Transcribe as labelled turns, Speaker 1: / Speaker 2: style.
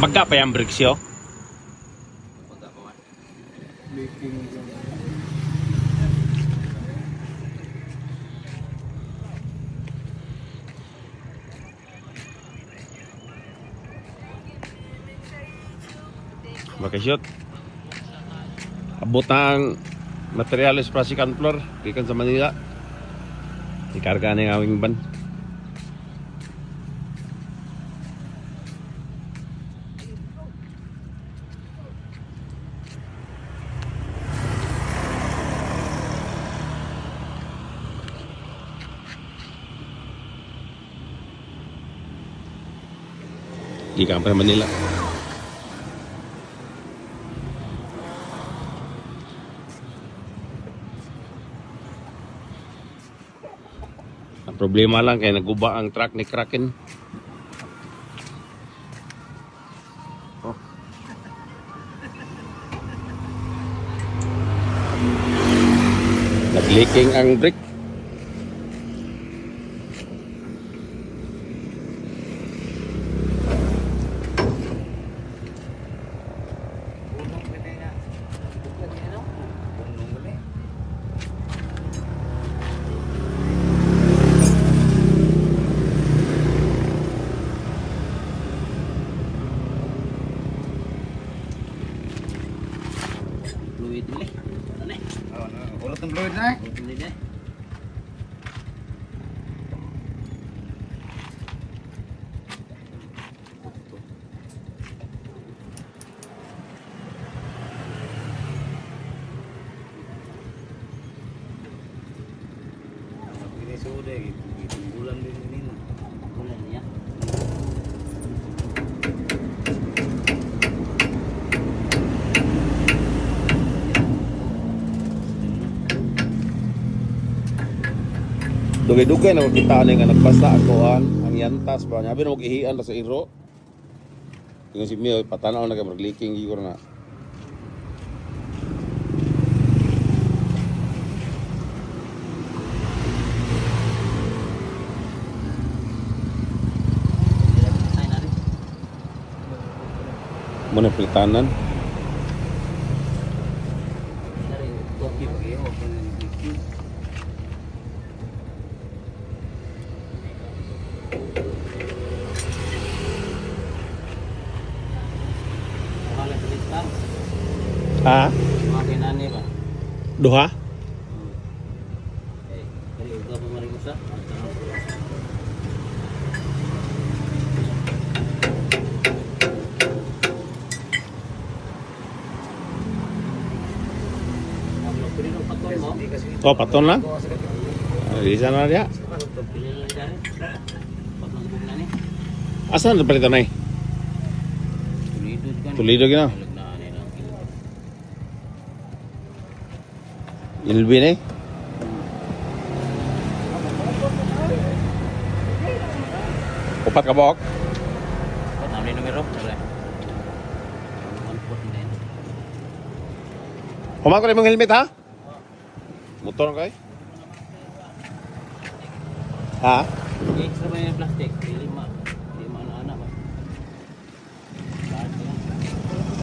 Speaker 1: Magka pa yung bricks yo.
Speaker 2: Leaking.
Speaker 1: Makashoot. Abot na ang materials para second floor. Gikan sa Manila. Ikarga na yung aming van. Gikan pa sa Manila. Ang problema lang kay naguba ang truck ni Kraken. Oh. Nag-leaking ang brake.
Speaker 3: Fluid nila eh. Ano eh?
Speaker 2: Oh, no. Urot ng fluid na eh.
Speaker 3: Fluid nila eh.
Speaker 2: Ini sudah gitu. Gitu bulan din ini.
Speaker 3: Bulan niya.
Speaker 1: Dugay-dugay na makita ni nga nagbasa ang kuan, ang yantas ba niya. Abi na mag-ihian ra sa iro. Ingon si Mio, patanaw na kay murag leaking gigor na.
Speaker 3: Ay, nari.
Speaker 1: Mo na plitanan.
Speaker 3: Nari, Tokyo.
Speaker 2: Okay, open and leaking.
Speaker 3: Wala sa lista.
Speaker 1: Ha?
Speaker 3: Mga kinani ba?
Speaker 1: Duha?
Speaker 3: Eh, kali uga pa maring usa.
Speaker 1: Oh, paton lang. Di sana dia. Asa na palitan ay? Toledo gina. Ilbi na eh. Upat ka buok? Human ko na imong helmet ha? Motor kay? Ha?
Speaker 3: Extra ba yung plastic? Lima.